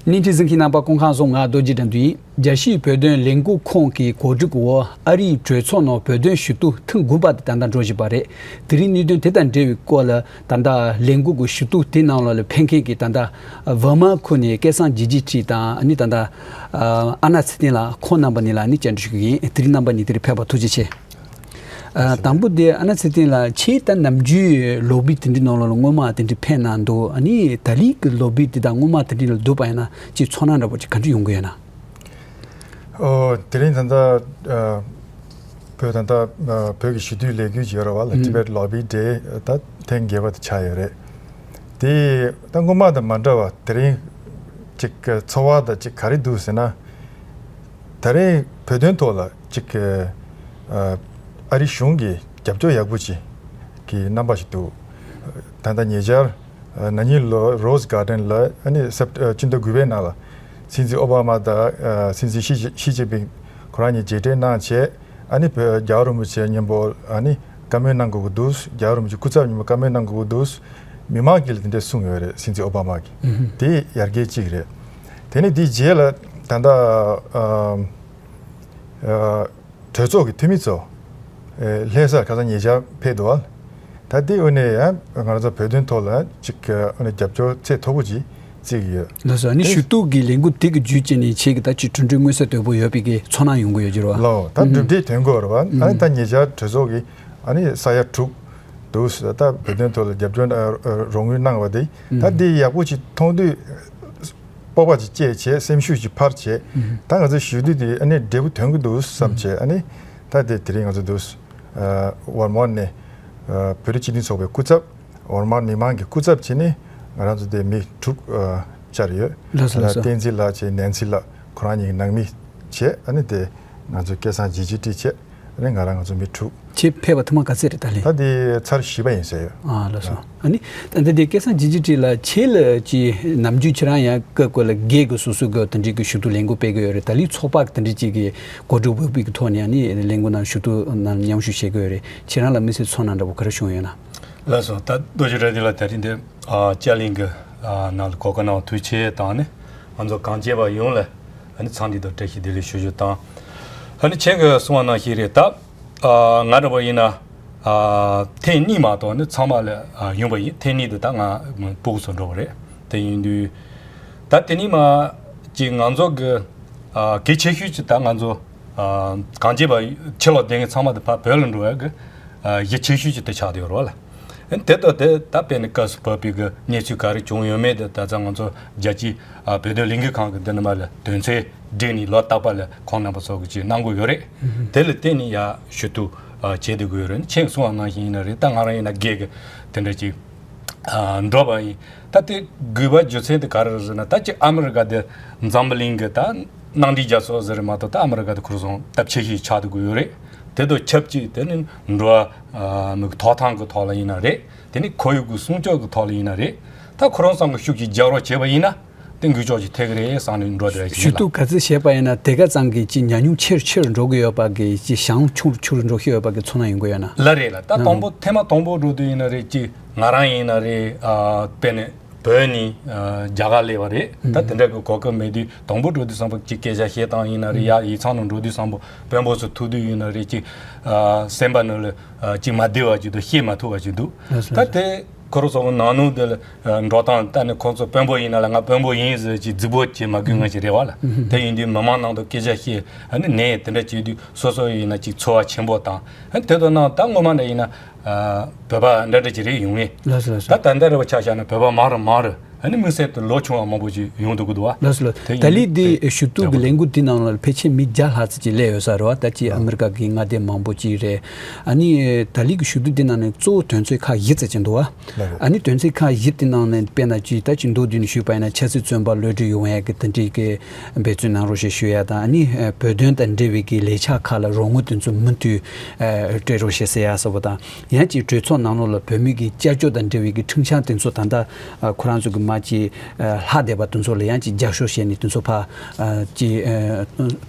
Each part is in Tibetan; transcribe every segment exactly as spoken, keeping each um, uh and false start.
བརྙན་འཕྲིན་གཟིགས་མཁན་རྣམ་པ་སྐུ་ཁམས་བཟང་། ང་རྡོ་རྗེ་དགྲ་འདུལ་ཡིན། རྒྱལ་སྤྱིའི་བོད་དོན་ལས་འགུལ་ཁང་གི་གོ་སྒྲིག་འོག་ཨ་རིའི་གྲོས་ཚོགས་ནང་བོད་དོན་ཞུ་གཏུག་ཐེངས་དགུ་པ་དེ་ད་ལྟ་འགྲོ་བཞིན་པ་རེད། དེ་རིང་གནད་དོན་དེ་དང་འབྲེལ་བའི་སྐོར་ལ་ད་ལྟ་ལས་འགུལ་གྱི་ཞུ་གཏུག་དེ་ནང་ལ་ལ་ཕེབས་མཁན་གྱི་ད་ལྟ་འབར་མ་ཁུལ་ནས་སྐལ་བཟང་རྗེ་བརྒྱད་ཁྲི་དང་ཨ་ནི་ད་ལྟ་ཨ་ནེ་ཚེ་བརྟན་ལགས། ཁོང་རྣམ་པ་གཉིས་ལ་ཨ་ནི་བཅར་འདྲི་ཞུ་གི་ཡིན། དེ་རིང་རྣམ་པ་གཉིས་དེ་རིང་ཕེབས་པར་ཐུགས་རྗེ་ཆེ། ཨ། དང་པོ་དེ་ཨ་ནེ་ཚེ་བརྟན་ལགས། ཁྱེད་ད་ནམ་རྒྱུན་ལོ་བི་དེ་འདྲའི་ནང་ལོགས་ལ་སྔོན་མ་དེ་འདྲ་ཕེབས་གནང་འདུག་ཨ་ནི་ད་ལི་གི་ལོ་བི་དེ་དང་སྔོན་མ་དེ་འདྲ་ལ་བསྡུར་བ་ཡིན་ན་ཅིག་ཚོར་སྣང་འདྲ་པོ་ཅིག་ག་འདྲ་ཡོང་གི་ཡོད་ན། ཨོ། དེ་རིང་ད་ལྟ་ཨ། བོད་ད་ལྟ་ཨ། བོད་ཀྱི་ཞི་བདེའི་ལས་འགུལ་ཅིག་ཡོད་རེད་བ་ལ། ཨུམ། Tibet Lobby Day ད་ཐེངས་བརྒྱད་པ་དེ་ཆགས་ཡོད་རེད། དེ་ད་སྔོན་མ་དང་མ་འདྲ་བ་དེ་རིང་ཅིག་ཚོར་བ་ད་ཅིག་ག་རེ་འདུག་ཟེར་ན། ད་རེས་བོད་དོན་ཐོག་ལ་ཅིག་ཨ། ཨ་རི་གཞུང་གིས་རྒྱབ་སྐྱོར་ཡག་པོ་ཅིག་གི་རྣམ་པ་ཞིག་འདུག་ད་ལྟ་ཉེ་ཆར་ཨ། ན་ནིང་ལོ་Rose Garden ལ་ཨ་ནི་སེབ་ཨ། སྤྱི་ཟླ་དགུ་པའི་ནང་ལ་སྲིད་འཛིན་ཨོ་བྷ་མ་དང་ཨ། སྲིད་འཛིན་ཞི་ཞི་ཅིན་ཕིང་ཁོ་རང་གཉིས་མཇལ་འཕྲད་གནང་བྱས། ཨ་ནི་བོད་རྒྱལ་བ་རིན་པོ་ཆེ་མཉམ་པོ་ཨ་ནི་བཀའ་མོལ་གནང་དགོས་ཀྱི་འདུག་རྒྱལ་བ་རིན་པོ་ཆེ་སྐུ་ཚབ་མཉམ་པོ་བཀའ་མོལ་གནང་དགོས་ཀྱི་འདུག་མི་མང་གིས་ལ་དེ་འདྲ་གསུངས་ཡོད་རེད། སྲིད་འཛིན་ཨོ་བྷ་མ་གིས། ཨུ་ཧུ། དེ་ཡར་རྒྱས་གཅིག་རེད། དེ་ནས་དེའི་རྗེས་ལ་ད་ལྟ་ཨ། ཨ། གྲོས་ཚོགས་ཀྱི་འཐུས་མི་ཚོ་ཨ། ལྷ་སར་ཁ་སང་ཉེ་ཆར་ཕེབས་འདུག་བ། ད་དེ་དངོས་གནས་ཡང་ང་རང་ཚོ་བོད་དོན་ཐོག་ལ་ཅིག་ཨ་ནི་རྒྱབ་སྐྱོར་ཚད་མཐོ་པོ་ཅིག་བརྩི་གི་ཡོད། ལགས་སོ། ཨ་ནི་ཞུ་གཏུག་གི་ལས་འགུལ་དེ་གི་བརྒྱུད་བྱས་ནས་ཁྱེད་ཀྱིས་ད་ཅིག་གྲུབ་འབྲས་མངོན་གསལ་དོད་པོ་ཡོད་པའི་གི་ཚོར་སྣང་ཡོང་གི་ཡོད་ཀྱི་རེད་བ། ལགས། ད་གྲུབ་འབྲས་ཐོན་གྱི་ཡོད་རེད་བ། ཨ་ནི་ད་ཉེ་ཆར་གྲོས་ཚོགས་ཀྱི་ཨ་ནི་ས་ཡ་དྲུག་འདུག་ད་བོད་དོན་ཐོག་ལ་རྒྱབ་སྐྱོར་ཨ། རོགས་དངུལ་གནང་བ་དེ། ད་དེ་ཡག་པོ་ཅིག་མཐོང་དུས་སྤོབས་པ་ཅིག་སྐྱེས་བྱས། སེམས་ཤུགས་ཅིག་འཕར་བྱས། ད་ང་ཚོའི་ཞུ་གཏུག་དེ་ཨ་ནི་འབྲས་བུ་ཐོན་གྱི་འདུག་བསམ་བྱས། ཨ་ནི་ད་དེ་དེ་རིང་ང་ཚོ་འདུག་ཨ། ཝར་མར་ནས་ཨ། བོད་རིགས་སྤྱི་མཐུན་ཚོགས་པའི་སྐུ་ཚབ། ཝར་མར་མི་མང་གི་སྐུ་ཚབ་བྱས་ནས་ང་རང་ཚོ་དེ་མི་དྲུག་ཨ། བཅར་ཡོད། ལགས་སོ། ལགས་སོ། བསྟན་འཛིན་ལགས་བྱས། ནན་སི་ལགས། ཁོ་རང་གཉིས་ཀྱི་ནང་མི་བྱས། ཨ་ནི་དེ་ང་ཚོ་སྐལ་བཟང་རྗེ་བརྒྱད་ཁྲི་བྱས། ཨ་ནི་ང་རང་ང་ཚོ་མི་དྲུག་ཁྱེད་ཕེབས་པ་ཐེངས་མ་ག་ཚོད་རེད་ད་ལན། ད་དེ་ཚར་བཞི་པ་ཡིན་ཟེར་ཡོད། ཨ། ལགས་སོ། ཨ་ནི་ད་ལྟ་དེ་སྐལ་བཟང་རྗེ་བརྒྱད་ཁྲི་ལགས། ཁྱེད་ལ་ཅིག་ནམ་རྒྱུན་ཁྱེད་རང་ཡང་སྐབས་སྐབས་ལ་སྒེར་གྱི་སོ་སོའི་སྒོ་དེ་འདྲའི་གི་ཞུ་གཏུག་ལས་འགུལ་སྤེལ་གི་ཡོད་རེད། ད་ལན་ཚོགས་པ་དེ་འདྲའི་ཅིག་གི་གོ་སྒྲིག་འོས་པའི་གི་ཐོག་ནས་ཨ་ནི་ལས་འགུལ་ནང་ཞུ་གཏུག་ནང་མཉམ་ཞུགས་བྱེད་གི་ཡོད་རེད། ཁྱེད་རང་ལ་དམིགས་བསལ་ཚོར་སྣང་འདྲ་པོ་ག་རེ་བྱུང་ཡོད་ན། ལགས་སོ། ད་རྡོ་རྗེ་དགྲ་འདུལ་ལགས། ད་རིང་འདི་ཨ། བཅར་ལེན་གྱི་ཨ། ནང་ལ་གོ་སྐབས་གནང་བ་ཐུགས་རྗེ་ཆེ་དང་ནི། ང་ཚོ་གངས་ཅན་པ་ཡོངས་ལ་ཨ་ནི་འཚམས་འདྲི་དང་བཀྲ་ཤིས་བདེ་ལེགས་ཞུ་རྒྱུ་དང་། ཨ་ནི་ཁྱེད་ཀྱིས་གསུངས་པ་ནང་བཞིན་རེད། ད་ཨ། ང་འདྲ་པོ་ཡིན་ན་ཨ། ཐེངས་གཉིས་མ་གཏོགས་ནི་ཚང་མ་ལ་ཨ། ཡོང་པ་ཡིན། ཐེངས་གཉིས་དེ་ད་ང་སྤུ་གུ་ཚོ་འགྲོ་བ་རེད། དེ་ཡིན་དུས་ད་དེ་ནས་མར་ཅིག་ང་ཚོ་གི་ཨ། གལ་ཆེ་ཤོས་ཅིག་ད་ང་ཚོ་ཨ། གངས་ཅན་པ་ཕྱི་ལོགས་བསྡད་མཁན་ཚང་མ་དེ་ཕར་བོད་ལ་འགྲོ་ཡག་གི་ཨ། གཞི་ཆེ་ཤོས་ཅིག་དེ་ཆགས་བསྡད་ཡོད་རེད་བ་ལ། དེ་དང་དེ་ད་དཔེར་ན་སྐབས་སུ་བབས་པའི་གི་གནས་ཚུལ་ག་རེ་བྱུང་ཡོད་མེད་དེ་ད་ལྟ་ང་ཚོ་རྒྱལ་སྤྱིའི་ཨ། བོད་དོན་ལས་འགུལ་ཁང་གི་འདི་ནས་མར་ལ་དོན་ཚན་བསྒྲིགས་ནས་ལོ་རྟག་པར་ལ་ཁོང་རྣམ་པ་ཚོ་གིས་ཅིག་གནང་གི་ཡོད་རེད། དེ་ལ་བརྟེན་ནས་ཡར་ཞུ་གཏུག་ཨ། བྱེད་བསྡད་ཀྱི་ཡོད་རེད། ཁྱེད་གསུངས་པ་ནང་བཞིན་ཡིན་ན་རེད། ད་ང་རང་ཡིན་ན་སྒེར་གྱི་དེ་འདྲ་ཅིག་ཨ། འགྲོ་བ་ཡིན། ད་དེ་དགོས་པ་རྒྱུ་མཚན་དེ་ག་རེ་རེད་ཟེར་ན། ད་ཅིག་ཨ་མི་རི་ཀ་དེ་འཛམ་བུ་གླིང་གི་ད་མནའ་འབྲེལ་རྒྱལ་ཚོགས་ཟེར་མ་གཏོགས་ད་ཨ་མི་རི་ཀ་དེ་ཁོ་རང་ཚོ་སྟབས་ཆེ་ཤོས་ཆགས་བསྡད་ཀྱི་ཡོད་རེད། དེ་དང་ཆབས་ཅིག་དེ་ནི་འགྲོ་བ་ཨ། མི་གི་ཐོབ་ཐང་གི་ཐོག་ལ་ཡིན་ན་རེད། དེ་ནི་ཁོར་ཡུག་གི་སྲུང་སྐྱོབ་ཀྱི་ཐོག་ལ་ཡིན་ན་རེད། ད་ཁོ་རང་ཚང་གི་ཤུགས་ཀྱིས་རྒྱག་རོགས་བྱས་པ་ཡིན་ན་དེ་འགུལ་ཕྱོགས་ཅིག་ཐེབས་ཀྱི་རེད་བསམ་ནས་འགྲོ་བསྡད་ཡ་ཞིག་ཞུ་ཡིན་ལ། གཏུག་ག་ཚོད་བྱས་པ་ཡིན་ན་དེ་ག་ཙམ་གྱི་ཅིག་ཉམས་མྱོང་ཆེ་རུ་ཆེ་རུ་འགྲོ་གི་ཡོད་པ་གི་ཅིག་ཞང་ཆུང་རུ་ཆུང་རུ་འགྲོ་གི་ཡོད་པ་གི་ཚོར་སྣང་ཡོང་གི་ཡོད་ན། ལགས་རེད་ལ། ད་ཨ། དང་པོ་ཐེངས་མ་དང་པོ་འགྲོ་དུས་ཡིན་ན་རེད། ཅིག་ང་རང་ཡིན་ན་རེད། ཨ། དཔེར་ན་བོད་ནས་ཨ། རྒྱ་གར་སླེབས་པ་རེད། ད་དེ་འདྲ་གི་གོ་སྐབས་མེད་དུས་དང་པོ་འགྲོ་དུས་ཙམ་པ་ཅིག་སྐད་ཆ་བཤད་སྟངས་ཡིན་ན་རེད། ཡ་ཡིག་ཚང་ནང་འགྲོ་དུས་ཙམ་པ་དཔོན་པོ་ཚོ་ཐུག་དུས་ཡིན་ན་རེད། ཅིག་ཨ། སེམས་པ་ནང་ལ་ཨ། ཅིག་མ་བདེ་བ་ཅིག་འདུག་བཤད་མ་ཐུབ་པ་ཅིག་འདུག་ལགས་སོ། ད་དེ་ཁོ་རང་ཚོ་གི་ནང་ནང་དེ་ལ་ཨ། འགྲོ་སྟངས། ད་ནི་ཁོང་ཚོ་དཔོན་པོ་ཡིན་ན་ལ་ང་དཔོན་པོ་ཡིན་ཟེར་ཅིག་རྫིག་པོ་བྱེད་མ་དགོས་ངེས་ཅིག་རེད་བ་ལ། དེ་ཡིན་དུས་མི་མང་ནང་དུ་སྐད་ཆ་བཤད། ཨ་ནི་ནས་དེ་འདྲ་བྱེད་དུས་སོ་སོ་ཡིན་ན་ཅིག་ཚོར་བ་ཆེན་པོ་དང་། ཨ་ནི་དེ་དང་ནང་ད་སྔོན་མ་འདྲ་ཡིན་ན། ཨ། བོད་པ་འདྲ་འདྲ་ཅིག་རེད་ཡོང་ངེས། ལགས་སོ། ལགས་སོ། ད་ད་ལྟ་རེ་བ་ཆ་བཞག་ན་བོད་པ་མང་རུ་མང་རུ་ཨ་ནི་དམིགས་བསལ་དུ་ལོ་ཆུང་བ་མང་པོ་ཅིག་ཡོང་འདུག་གི་འདུག་བ། ལགས་སོ། ལགས། དེ་ད་ཡིན་ལི་དེ་དེ་ཞུ་གཏུག་གི་ལས་འགུལ་དེ་ནང་ལ་ཕལ་ཆེར་མི་བརྒྱ་ལྷག་ཙམ་ཅིག་སླེབས་ཡོད་ས་རེད་བ། ད་ཅིག་ཨ་མི་རི་ཀ་གི་མངའ་སྡེ་མང་པོ་ཅིག་རེད། ཨ་ནི་ད་ལི་གི་ཞུ་གཏུག་དེ་ནང་ནས་གཙོ་བོ་དོན་ཚན་ཁག་བཞི་ཙམ་ཅིག་འདུག་བ། ལགས་རེད། ཨ་ནི་དོན་ཚན་ཁག་བཞི་དེ་ནང་ནས་དཔེར་ན་ཅིག་ད་ཅིག་མདོར་བསྡུས་ནས་ཞུས་པ་ཡིན་ན་ཆབ་སྲིད་བཙོན་པ་གློད་གྲོལ་ཡོང་ཡ་གི་དེ་འདྲའི་གི་འབད་བརྩོན་གནང་རོགས་ཞེས་ཞུ་ཡ་དང་། ཨ་ནི་བོད་དོན་དང་འབྲེལ་བའི་གི་ལས་འཆར་ཁག་ལ་རོགས་དངུལ་དེ་ཚོ་མུ་མཐུད་སྤྲད་རོགས་ཞེས་ཟེར་ཡ་སོགས་པ་དང་། ཡང་ཅིག་གྲོས་ཚོགས་ནང་ལོགས་ལ་བོད་མི་གི་སྐྱབས་བཅོལ་དང་འབྲེལ་བའི་གི་ཁྲིམས་འཆར་དེ་ཚོ་ད་ལྟ་ཁོ་རང་ཚོ་གི་མར་ཅིག་ལྷག་བསྡད་པ་དེ་ཚོ་ལ་ཡང་ཅིག་རྒྱབ་སྐྱོར་བྱས་ནས་དེ་ཚོ་ཕར་ཅིག་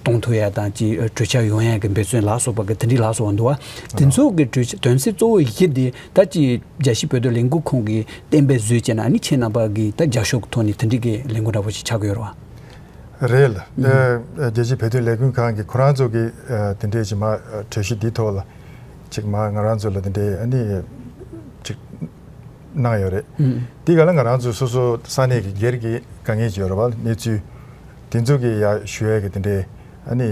གཏོང་ཐུབ་ཡ་དང་། ཅིག་གྲོས་འཆར་ཡོང་ཡ་གི་འབད་བརྩོན་ལ་སོགས་པ་གི་དེ་འདྲའི་ལ་སོགས་པ་འདུག་བ། དེ་ཚོ་གི་གྲོས་དོན་ཚན་གཙོ་བོ་བཞི་དེ་ད་ཅིག་རྒྱལ་སྤྱིའི་བོད་དོན་ལས་འགུལ་ཁང་གིས་གཏན་འབེབས་བཟོས་བྱས་ན། ཨ་ནི་ཁྱེད་རྣམ་པ་གི་ད་རྒྱབ་སྐྱོར་གི་ཐོག་ནས་དེ་འདྲའི་གི་ལས་འགུལ་འདྲ་པོ་ཞིག་ཆགས་ཀྱི་ཡོད་རེད་ རེད་ལ། ཨ་རྒྱལ་སྤྱིའི་བོད་དོན་ལས་འགུལ་ཁང་གིས་ཁོ་རང་ཚོ་གི་ཨ་དེ་འདྲའི་ཅིག་མ་ཨ་གྲོས་གཞི་འདིའི་ཐོག་ལ་ཅིག་མ་ང་རང་ཚོ་ལ་དེ་འདྲའི་ཨ་ནི་ཅིག་གནང་ཡོད་རེད། ཨུ། དེ་ག་ལ་ང་རང་ཚོ་སོ་སོ་ས་གནས་ཀྱི་སྒེར་གྱི་དཀའ་ངལ་ཅིག་ཡོད་རེད་བ། གནས་ཚུལ་དེ་ཚོ་གི་ཡ་ཞུ་ཡས་ཀྱི་དེ་འདྲའི་ཨ་ནི་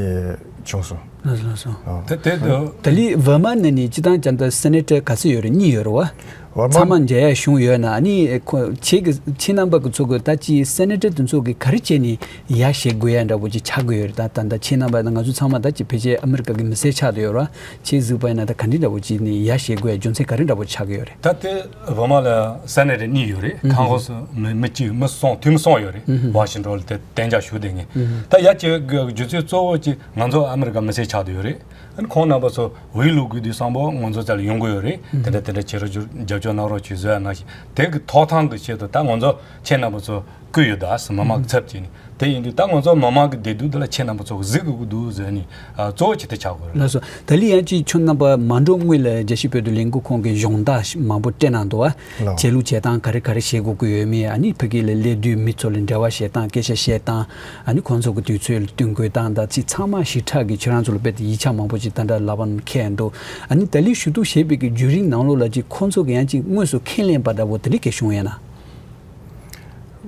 བྱུང་སོང་། ལགས་སོ་ལགས་སོ། ཨ། དེ་དེ་དུ། ད་ལི་ཝར་མ་ནས་ནི་སྤྱི་བཏང་ཅང་ད་སེ་ནེ་ཊར་ག་ཚོད་ཡོད་རེད། གཉིས་ཡོད་རེད་བ། ཝར་མ། ཚང་མ་མཇལ་ཡ་བྱུང་ཡོད་ན། ཨ་ནི་ཁོ་ཁྱེད་ཀྱི་ཁྱེད་རྣམ་པ་གི་ཚོ་གི་ད་ཅི་སེ་ནེ་ཊར་དེ་ཚོ་གི་ག་རེ་བྱས་ནས་ཡ་བཞེས་དགོས་ཡ་འདྲ་པོ་ཅིག་ཆགས་ཀྱི་ཡོད་རེད། ད་ད་ད་ཁྱེད་རྣམ་པ་ང་ཚོ་ཚང་མ་ད་ཅི་ཕལ་ཆེར་ཨ་མི་རི་ཀ་གི་མི་སེར་ཆགས་བསྡད་ཡོད་རེད་བ། ཁྱེད་གཟིགས་པ་ཡིན་ན་ད་ག་འདྲ་འདྲ་པོ་ཅིག་ནས་ཡ་བཞེས་དགོས་ཡ་རྒྱུ་མཚན་ག་རེ་འདྲ་པོ་ཆགས་ཀྱི་ཡོད་རེད། ད་དེ་ཝར་མ་ལ་ས་གནས་རེ་གཉིས་ཡོད་རེད། ཁང་ཁོངས་སུ་མི་མི་གཅིག་མི་གསུམ་འཐུས་མི་གསུམ་ཡོད་རེད། ཝ་ཤིང་ཊོན་ལ་དེ་གཏན་འཇགས་ཞུགས་བསྡད་མཁན། ད་ཡ་ཅི་རྒྱུ་མཚན་གཙོ་བོ་ཅིག་ང་ཚོ་ཨ་མི་རི་ཀ་མི་སེར་ཆགས་བསྡད་ཡོད་རེད། ཨ་ནི་ཁོང་རྣམ་པ་ཚོ་འོས་བླུག་དགོས་དུས་ཙམ་པོ་ང་ཚོ་རྩ་ལ་ཡོང་གི་ཡོད་རེད། དེ་འདྲ་དེ་འདྲ་བྱེད་རོགས་རྒྱབ་སྐྱོར་གནང་རོགས་བྱེད་ཟེར་ཡ་ནང་བཞིན་དེ་གི་ཐོབ་ཐང་གི་ཆེད་དུ་ད་ང་ཚོ་ཁྱེད་རྣམ་པ་ཚོ་བསྐོས་ཡོད། ད་སི་མི་མང་གི་ཚབ་བྱས་ནས། དེ་ཡིན་དུས་ད་ང་ཚོ་མི་མང་གི་བདེ་སྡུག་འདི་ལ་ཁྱེད་རྣམ་པ་ཚོ་གཟིགས་དགོས་ཀྱི་འདུག་ཟེར་ནས་ཨ་གཙོ་བོ་ཇི་ལྟར་ཆགས་དགོས་རེད། ལགས་སོ། ད་ལི་ཡང་ཅིག་ཁྱོད་རྣམ་པ་མ་འགྲོ་སྔོན་ལ་རྒྱལ་སྤྱིའི་བོད་དོན་ལས་འགུལ་ཁང་གི་གཞུང་དག་མང་པོ་སྤྲད་གནང་འདུག་བ། ལགས། ཆད་ལུགས་བྱེད་སྟངས་ག་རེ་ག་རེ་བྱེད་དགོས་ཀྱི་ཡོད་མེད། ཨ་ནི་ཕ་གི་ལ་སླེབས་དུས་མི་ཚོ་ལ་འབྲེལ་བ་བྱེད་སྟངས། སྐད་ཆ་བཤད་སྟངས། ཨ་ནི་ཁོང་ཚོ་གི་དུས་ཚོད་ལ་བསྟུན་དགོས་སྟངས་དང་ཅིག་ཚང་མ་ཞིབ་ཕྲ་གི་ཁྱེད་རང་ཚོ་ལ་རྦད་དེ་ཡིག་ཆ་མང་པོ་ཅིག་ད་ལྟ་ལག་པ་ནས་འཁྱེར་འདུག་ཨ་ནི་ད་ལི་ཞུ་གཏུག་བྱེད་པའི་གི་བརྒྱུད་རིམ་ནང་ལོགས་ལ་ཅིག་ཁོང་ཚོ་གི་ཡང་ཅིག་དངོས་སུ་ཁས་ལེན་པ་འདྲ་པོ་དེ་འདྲ་གས་བྱུང་ཡོད་ན།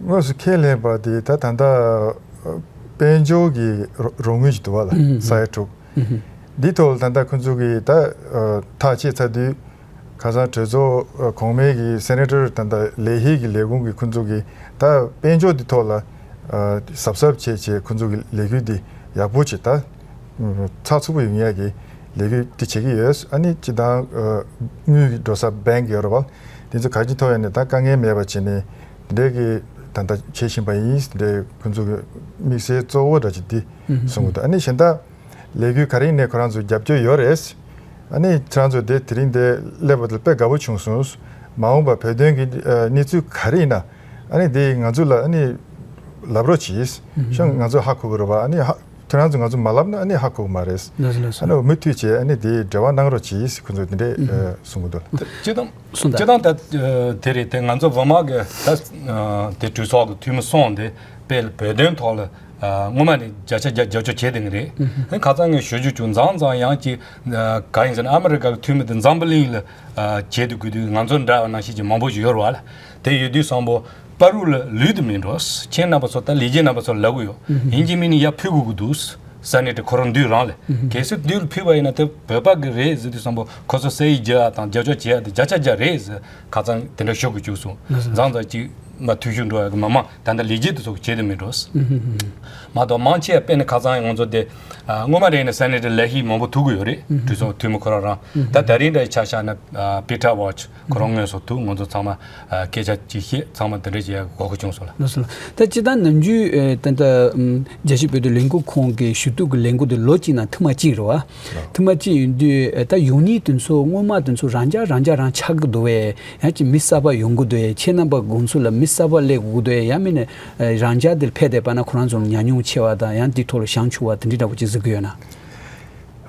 དངོས་སུ་ཁས་ལེན་པ་དེ་ད་ད་ལྟ་དཔལ་འབྱོར་གྱི་རོགས་རོགས་དངུལ་ཞིག་འདུག་བ་ལ། ཨུ་ཧུ། ས་ཡ་དྲུག་ཨུ་ཧུ། འདི་ཐོག་ལ་ད་ལྟ་ཁོང་ཚོ་གིས་ད་ཨ་ཐག་བཅད་ཚར་དུས་ཁ་སང་གྲོས་ཚོགས་ཨ་གོང་མའི་གི་སེ་ནེ་ཊར་ད་ལྟ་ལེ་ཧི་གི་ལས་ཁུངས་ཀྱི་ཁོང་ཚོ་གིས་ད་དཔལ་འབྱོར་འདི་ཐོག་ལ་ཨ་གཟབ་གཟབ་བྱས་བྱས་ཁོང་ཚོ་གི་ལས་འགུལ་འདི་ཡག་པོ་བྱས་ད་ཨ་ཚགས་ཚུད་པོ་ཡོང་ཡ་གི་ལས་འགུལ་འདི་བྱེད་ཀྱི་ཡོད། ཨ་ནི་སྤྱི་བཏང་ཨ་དངུལ་གྱི་འགྲོ་ས་བེང་ཡོད་རེད་བ། དེ་ཚོ་ག་ཅི་ཐོག་ཡ་ནས་ད་དཀའ་ངལ་མེད་པ་བྱས་ནས་དེ་འདྲའི་གི་ད་ལྟ་བྱེད་བཞིན་པ་ཡིན། དེ་འདྲའི་ཁོང་ཚོ་གི་དམིགས་བསལ་གཙོ་བོ་འདྲ་ཅིག་འདི་གསུང་གི་འདུག་ཨ་ནི་གཞན་དག་ལས་འགུལ་ག་རེ་ཡིན་ནའི་ཁོ་རང་ཚོ་རྒྱབ་སྐྱོར་ཡོད་རེད། ཨ་ནི་ཁྱེད་རང་ཚོ་དེ་དེ་རིང་དེ་སླེབས་པ་དེ་དཔེ་དགའ་པོ་བྱུང་སོང་། མ་འོངས་པ་བོད་དོན་གྱི་ཨ་གནས་ཚུལ་ག་རེ་ཡིན་ན་ཨ་ནི་དེ་ང་ཚོ་ལ་ཨ་ནི་ལབ་རོགས་གྱིས། ཤང་ང་ཚོ་ཧ་གོ་གི་རེད་བ། ཨ་ནི་ཧ་ཁྱེད་རང་ཚོ་ང་ཚོ་མ་ལབ་ན་ཨ་ནི་ཧ་གོ་གི་མ་རེད། ལགས་སོ་ལགས་སོ། ཨ་ནི་མུ་མཐུད་བྱས་ཨ་ནི་དེ་འབྲེལ་བ་གནང་རོགས་གྱིས་ཁོ་ཚོ་དེ་འདྲས་ཨ་གསུང་གི་འདུག་སྤྱི་བཏང་གསུང་དང་། སྤྱི་བཏང་ད་ཨ་དེ་རེད། དེ་ང་ཚོ་ཝར་མ་གི་ད་ཨ་དེ་གྲོས་ཚོགས་ཀྱི་འཐུས་མི་གསུམ་དེ་དཔེ་བོད་དོན་ཐོག་ལ་ཨ་སྔོན་མ་ནས་བརྒྱ་ཆ་བརྒྱ་རྒྱབ་སྐྱོར་བྱས་བསྡད་ཀྱི་རེད། ཨ་ཁ་སང་ངས་ཞུ་རྒྱུ་བྱུང་། མཛངས་མཛངས་ཡང་ཅིག་ཨ་ག་ཡིན་ཟེར་ན་ཨ་མི་རི་ཀ་གི་འཐུས་མི་དེ་འཛམ་བུ་གླིང་ལ་ཨ་བྱེད་དུ་དགོས་དུས་ང་ཚོ་འདྲ་བ་ནང་བཞིན་གྱི་མང་པོ་ཞིག་ཡོད་རེད་བ་ལ། དེ་ཡོད་དུས་ཙམ་པོ་པ་རུ་ལ་ལུས་དུ་མི་འགྲོ། ཁྱེད་རྣམ་པ་ཚོ་ད་ལས་བྱེད་རྣམ་པ་ཚོ་ལབ་གི་ཡོད། ཡིན་གཅིག་མིན་གཉིས་ཡར་ཕུལ་དགོས་ཀྱི་འདུག་ས་གནས་དེ་ཁོ་རང་འདུས་རང་ལས། གལ་སྲིད་འདུས་ལ་ཕུལ་བ་ཡིན་ན་དེ་བོད་པ་གི་རེད་ཟེར་དུས་ཙམ་པོ་ཁོ་ཚོ་ཟས་ཡིག་རྒྱག་ཡ་དང་རྒྱབ་སྐྱོར་བྱེད་ཡ་དེ་བརྒྱ་ཆ་བརྒྱ་རེད་ཟེར་ཁ་སང་དེ་འདྲ་ཞུ་དགོས་བཅུག་སོང་། མཛངས་མཛངས་ཅིག་མ་འཐུས་ཤོར་འགྲོ་ཡ་གི་མི་མང་ད་ལྟ་ལས་བྱེད་དེ་ཚོ་གི་བྱེད་དུ་མི་འགྲོ། མ་གཏོགས་མང་ཆེ་བ་དཔེར་ན་ཁ་སང་ང་ཚོ་དེ་ཨ་སྔོན་མ་རེད་ན་ས་གནས་དེ་ལས་གཞི་མང་པོ་ཐུག་གི་ཡོད་རེད། གྲོས་ཚོགས་འཐུས་མི་ཁོ་རང་རང་ད་ད་རིང་འདྲ་ཆ་བཞག་ན་ཨ་པི་ཊར་ཝོ་ཆི་ཁོ་རང་དངོས་སུ་ཐུག་ང་ཚོ་ཚང་མ་ཨ་སྐད་ཆ་ཅིག་བཤད། ཚང་མ་དེ་འདྲ་བྱེད་ཡ་གི་གོ་སྐབས་བྱུང་སོང་ལ། ལགས་སོ་ལགས། ད་སྤྱིར་བཏང་ནམ་རྒྱུན་ཨེ་ད་ལྟ་ཨམ་རྒྱལ་སྤྱིའི་བོད་དོན་ལས་འགུལ་ཁང་གི་ཞུ་གཏུག་གི་ལས་འགུལ་དེ་ལོ་གཅིག་ནང་ཐེངས་མ་གཅིག་རེད་བ། ཐེངས་མ་གཅིག་ཡིན་དུས་ཨེ་ད་ཡོང་མཁན་དེ་ཚོ་སྔོན་མ་དེ་ཚོ་རང་འཇགས་རང་འཇགས་རང་ཆགས་ཀྱི་འདུག་བས། ཡང་ཅིག་མི་གསར་པ་ཡོང་གི་འདུག་བས། ཁྱེད་རྣམ་པ་དགོངས་ཚུལ་ལ་མི་གསར་པ་སླེབས་དགོས་ཀྱི་འདུག་བས། ཡང་མིན་ན་ཨེ་རང་འཇགས་དེར་ཕེབས་བསྡད་པ་ན་ཁོ་རང་ཚོར་ཉམས་མྱོང་ཆེ་བ་དང་ཡང་དེའི་ཐོག་ལ་བྱང་ཆུབ་པ་དེ་འདྲ་འདྲ་པོ་ཅིག་གཟིགས་ཀྱི་ཡོད་ན།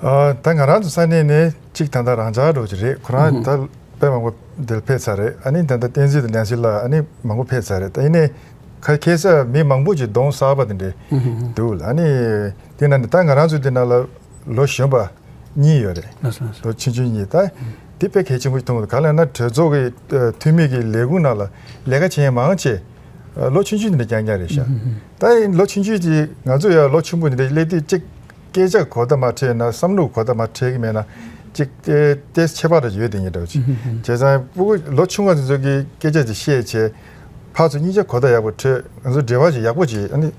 ཨ་ད་ང་རང་ཚོ་ས་གནས་ནས་གཅིག་ད་ལྟ་རང་འཇགས་འདྲ་པོ་ཅིག་རེད། ཁོ་རང་ད་དཔེ་མང་པོ་འདིར་ཕེབས་ཚར་རེད། ཨ་ནི་ད་ལྟ་བསྟན་འཛིན་དང་ནེན་སི་ལགས་ཨ་ནི་མང་པོ་ཕེབས་ཚར་རེད། ད་ཡིན་ནའི་ཁ་ཁ་སང་མི་མང་པོ་ཅིག་གདོང་གསར་པ་དེ་འདྲས་འདུག་ལ། ཨ་ནི་དེ་ན་ནི་ད་ང་རང་ཚོ་དེ་ན་ལ་ལོ་གཞོན་པ་གཉིས་ཡོད་རེད། ལགས་སོ་ལགས་སོ། ལོ་ཆུང་ཆུང་གཉིས། ད་དེ་དཔེ་གལ་ཆེན་པོ་ཞིག་མཐོང་གི་འདུག་ག་ལ་ན་གྲོས་ཚོགས་ཀྱི་ཨ་འཐུས་མི་གི་ལས་ཁུངས་ནང་ལ་ལས་ཀ་བྱེད་མཁན་མང་ཆེ་ཨ་ལོ་ཆུང་ཆུང་དེ་འདྲ་རྐྱང་རྐྱང་རེད་ཤག་ད་ཡིན་ལོ་ཆུང་ཆུང་དེ་ང་ཚོ་ཡང་ལོ་ཆུང་པོ་དེ་འདྲ་སླེབས་དུས་གཅིག་སྐད་ཆ་གོ་བརྡ་མ་འཕྲད་ན་བསམ་བློ་གོ་བརྡ་མ་འཕྲད་ཀྱི་མེད་ན་གཅིག་ཏེ་ཏེ་ཁྱད་པར་ཡོད་དེ་ཉིད་འདྲ་བོ་ཅིག་བྱས་ཙང་ཕྲུ་གུ་ལོ་ཆུང་བ་དེ་ཚོ་གིས་སྐད་ཆ་དེ་བཤད་བྱས་ཕར་ཚུར་གཉིས་ཆ་གོ་བརྡ་ཡག་པོ་འཕྲོད། ང་ཚོ་འབྲེལ་བ་ཞིག་ཡག་པོ་ཅིག་ཨ་ནི་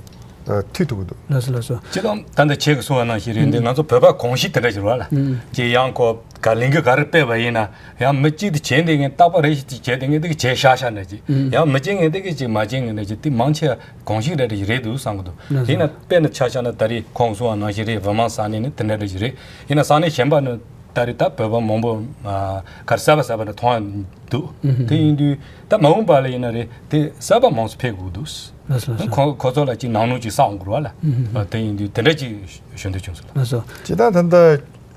མཐུད་ཐུབ་ཀྱི་འདུག་ལགས་སོ་ལགས་སོ། སྤྱིར་བཏང་ད་ལྟ་ཁྱེད་ཀྱིས་གསུངས་པ་ནང་བཞིན་རེད་འདི་ང་ཚོ་བོད་པ་གོམས་གཤིས་དེ་འདྲ་ཞིག་རེད་བ་ལ། ཅིག་ཡང་ཁོ་ག་ལིང་གི་ག་རེ་སྤེལ་བ་ཡིན་ན་ཡང་མི་གཅིག་དེ་བྱས་འདི་ངས་རྟག་པར་རེ་ཞིག་ཅིག་བྱས་འདི་ངས་འདི་གི་བྱས་ཤག་ཤག་འདྲ་ཅིག་ཡང་མི་བྱེད་ངས་འདི་གི་ཅིག་མ་བྱེད་ངས་འདྲ་ཅིག་དེ་མང་ཆེ་གོམས་གཤིས་རེ་རེ་ཞིག་རེད་འདུག་བསམ་གི་འདུག་ལགས་སོ། དེས་ན་དཔེར་ན་ཆ་བཞག་ན་ད་རེས་ཁོང་གསུངས་པ་ནང་བཞིན་རེད། ཝར་མ་ས་གནས་ནི་དེ་འདྲ་རེ་ཞིག་རེད། ཡིན་ན་ས་གནས་གཞན་པ་ནི་ད་རེས་ད་བོད་པ་མང་པོ་ཨ་གར་གསར་པ་གསར་པ་འདྲ་མཐོང་ཡ་འདུག་དེ་ཡིན་དུས་ད་མ་འོངས་པ་ལ་ཡིན་ན་རེད་དེ་གསར་པ་མང་སུ་ཕེབས་དགོས་འདུག་ལགས་སོ་ལགས་སོ། ཁོ་ཁོ་ཚོ་ལ་ཅིག་ནང་ནོར་ཅིག་བསགས་འོང་དགོས་རེད་བ་ལ། དེ་ཡིན་དུས་དེ་འདྲ་ཅིག་ཞུ་འདོད་བྱུང་སོང་ལགས། ལགས་སོ། ཇི་ལྟར་ད་ལྟ་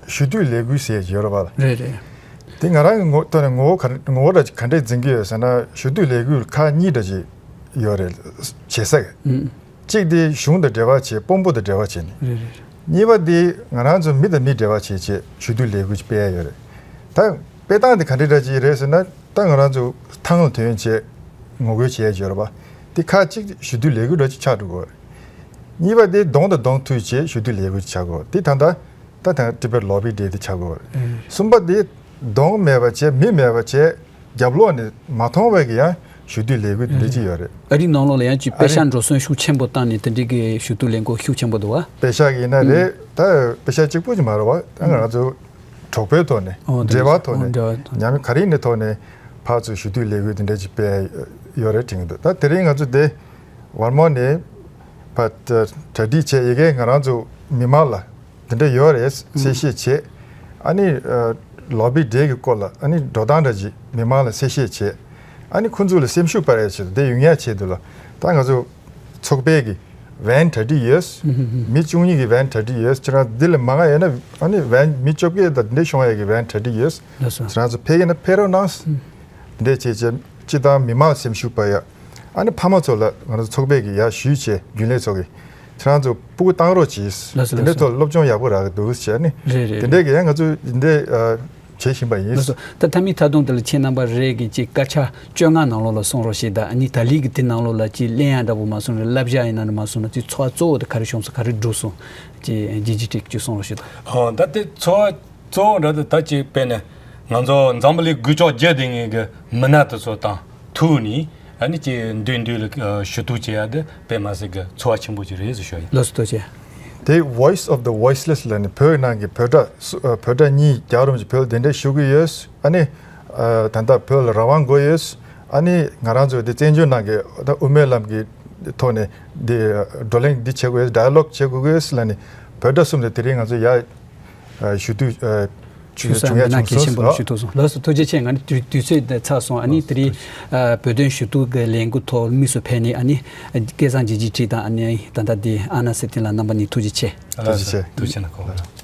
ཞུ་གཏུག་ལས་འགུལ་ཟེར་གྱི་ཡོད་རེད་བ་ལ། རེད་རེད། དེ་ང་རང་གི་ངོ་ཐོག་ནས་ངོ་བོ་ག་ངོ་བོ་འདྲ་ཅིག་ག་འདྲས་འཛིན་གྱི་ཡོད་ཟེར་ན་ཞུ་གཏུག་ལས་འགུལ་ཁག་གཉིས་འདྲ་ཅིག་ཡོད་རེད་བྱེད་ས་གི། གཅིག་དེ་གཞུང་དང་འབྲེལ་བ་བྱས། དཔོན་པོ་དང་འབྲེལ་བ་བྱས་ནས། རེད་རེད། གཉིས་པ་དེ་ང་རང་ཚོ་མི་དང་མི་འབྲེལ་བ་བྱས་བྱས་ཞུ་གཏུག་ལས་འགུལ་ཅིག་སྤེལ་ཡ་ཡོད་རེད། ད་སྤེལ་སྟངས་དེ་ག་འདྲ་འདྲ་ཅིག་རེད་ཟེར་ན། ད་ང་རང་ཚོ་ཐང་ལ་ཐོན་བྱས་ངོ་རྒོལ་བྱས་ཡ་ཡོད་རེད་པ། དེ་ཁག་གཅིག་ཞུ་གཏུག་ལས་འགུལ་འདྲ་ཅིག་ཆགས་འགྲོ་གི་ཡོད་རེད། གཉིས་པ་དེ་གདོང་དང་གདོང་ཐུག་བྱས་ཞུ་གཏུག་ལས་འགུལ་ཆགས་དགོས། དེ་ད་ལྟ་ད་ཐེངས་ཊི་བེཊ་ལོ་བི་ཌེ་དེ་ཆགས་དགོས་རེད། གསུམ་པ་དེ་གདོང་མེད་པ་བྱས། མི་མེད་པ་བྱས། རྒྱབ་ལོགས་ནས་མ་མཐོང་བའི་གི་ཡང་ཞུ་གཏུག་ལས་འགུལ་དེ་འདྲ་ཅིག་ཡོད་རེད། ཨ་རིའི་ནང་ལོགས་ལ་ཡང་ཅིག་ཨ་པེ་རི་ཤག་འགྲོ་སོང་ཤུགས་ཆེན་པོ་བཏང་ནས་དེ་འདྲའི་གི་ཞུ་གཏུག་ལས་འགུལ་ཤུགས་ཆེན་པོ་འདུག་བ། པེ་ཤག་ཡིན་ན་རེད། ད་པེ་ཤག་གཅིག་པུ་ཅིག་མ་རེད་བ། ད་ང་རང་ཚོ་གྲོགས་པོའི་ཐོག་ནས། ཨོ་དེ་འབྲེལ་བའི་ཐོག་ནས། ཨོ་འབྲེལ་བའི་ཐོག་ནས། ཉམས་མྱོང་ག་རེ་ཡིན་ནའི་ཐོག་ནས་ཕར་ཚུར་ཞུ་གཏུག་ལས་འགུལ་དེ་འདྲ་ཅིག་སྤེལ་ཡོད་རེད་དྲན་གྱི་འདུག་ད་དེ་རིང་ང་ཚོ་དེ་ཝར་མ་ནས་ཕར་གྲ་སྒྲིག་བྱས། ཡ་གིར་ང་རང་ཚོ་མི་མང་ལ་དེ་འདྲ་ཡོད་རེད་གསལ་བཤད་བྱས། ཨ་ནི་ལོ་བི་ཌེ་གི་སྐོར་ལ་ཨ་ནི་འགྲོ་སྟངས་འདྲ་ཅིག་མི་མང་ལ་གསལ་བཤད་བྱས། ཨ་ནི་ཁོང་ཚོ་ལ་སེམས་ཤུགས་སྤར་ཡ་ཆེད་དུ། དེ་ཡོང་ཡ་ཆེད་དུ་ལ་ད་ང་ཚོ་ཚོགས་པའི་གི་ཝེན་གྲ་སྒྲིག་ཡོད། མི་བཅུ་གཉིས་ཀྱི་ཝེན་གྲ་སྒྲིག་ཡོད། ཁྱེད་རང་འདི་ལས་མང་ང་ཡོད་ན། ཨ་ནི་ཝེན་མི་བཅོ་བརྒྱད་དང་འདི་འདྲ་ཤོང་ཡ་གི་ཝེན་གྲ་སྒྲིག་ཡོད། ལགས་སོ། ཁྱེད་རང་ཚོ་ཕེབས་ཀྱི་ན་ཕེབས་རོགས་གནང་། འདི་འདྲ་བྱས་བྱས་སྤྱི་བཏང་མི་མང་སེམས་ཤུགས་སྤར་ཡ། ཨ་ནི་ཕ་མ་ཚོ་ལ་ང་ཚོ་ཚོགས་པའི་གི་ཡར་ཞུས་བྱས། རྒྱུན་ལས་ཚོ་གི་ཁྱེད་རང་ཚོ་སྤུ་གུ་བཏང་རོགས་གྱིས། ལགས་སོ། དེ་འདྲའི་ལགས་སོ། ཐོག་སློབ་སྦྱོང་ཡག་པོ་རག་གི་འདུག་བྱས་ནི། རེད་རེད། དེ་འདྲའི་གི་ཡང་ང་ཚོ་འདི་འདྲའི་ཨ་བྱེད་བཞིན་པ་ཡིན། ལགས་སོ། ད་མཐའ་མའི་མཐའ་སྡོམ་དེ་ལ་ཁྱེད་རྣམ་པ་རེ་གིས་ཅིག་སྐར་ཆ་བཅོ་ལྔ་ནང་ལོགས་ལ་གསུང་རོགས་བྱེད་དང་། ཨ་ནི་ད་ལན་གྱི་དེ་ནང་ལོགས་ལ་ཅིག་གླེང་ཡ་འདྲ་པོ་མ་གསུངས་རེད། བསླབ་བྱ་ཡིན་ན་རེད་མ་གསུངས་ན། ཅིག་ཚོར་བ་གཙོ་བོ་དེ་ག་རེ་བྱུང་སོང་། ག་རེ་འགྲུབ་སོང་། ཅིག་རྒྱལ་སྤྱི་ཊིག་ཅིག་གསུང་རོགས་བྱེད་དང་། ཨོ་ད་དེ་ཚོར་བ་གཙོ་བོ་འདྲ་དེ་ད་ཅིག་དཔེར་ན་ང་ཚོ་འཛམ་བུ་གླིང་སྒུལ་ཤུགས་རྒྱས་བསྡད་མཁན་གྱི་མི་སྣ་དེ་ཚོ་དང་ཐུག་ནས། ཨ་ནི་ཅིག་མདུན་མདུན་ལ་ཨ་ཞུ་གཏུག་བྱེད་ཡ་དེ་དཔེ་མ་སྲིད་ཀྱི་ཚོར་བ་ཆེན་པོ་ཅིག་རེད་ཟེར་ཞུ་ཡ་ཡིན། ལགས་སོ། ཐུགས་རྗེ་ཆེ། དེ་Voice of the Voiceless ལབ་ནས་བོད་ནང་གི་བོད་སྒྲ་སུ་ཨ་བོད་སྒྲ་གཉིས་རྒྱག་རོགས་བྱེད། བོད་དེ་འདྲ་ཞུ་གི་ཡོད། ཨ་ནི་ཨ་ད་ལྟ་བོད་ལ་རང་དབང་དགོས་ཡོད། ཨ་ནི་ང་རང་ཚོ་དེ་བཙན་བྱོལ་ནང་གི་ད་དབུ་མའི་ལམ་གྱི་ཐོག་ནས་དེ་བགྲོ་གླེང་འདི་བྱེད་དགོས་ཡོད། ཌའི་ལོག་བྱེད་དགོས་ཡོད་ལབ་ནས་བོད་སྒྲ་གསུམ་དེ་དེ་རིང་ང་ཚོ་ཡར་ཨ་ཞུ་གཏུག་ཨ་བྱུང་ས་བྱུང་ཡ་མི་སྣ་བྱུང་གལ་ཆེན་པོ་ལ་སོང་། ཞུ་གཏུག་སོང་། ལགས་སོ། ཐུགས་རྗེ་ཆེ། ང་ནི་དུས་དུས་ཚོད་འདི་ཚར་སོང་། ཨ་ནི་དེ་རིང་ཨ་བོད་དོན་ཞུ་གཏུག་གི་ལས་འགུལ་ཐོག་དམིགས་སུ་ཕེབས་ནས། ཨ་ནི་སྐལ་བཟང་རྒྱལ་སྤྱིའི་ཊིག་དང་། ཨ་ནི་ད་ལྟ་འདི་ཨ་ན་སེ་བརྟན་ལགས། རྣམ་པ་གཉིས་ཐུགས་རྗེ་ཆེ། ཐུགས་རྗེ་ཆེ། ཐུགས་རྗེ་ཆེ་ན་ཁོང་།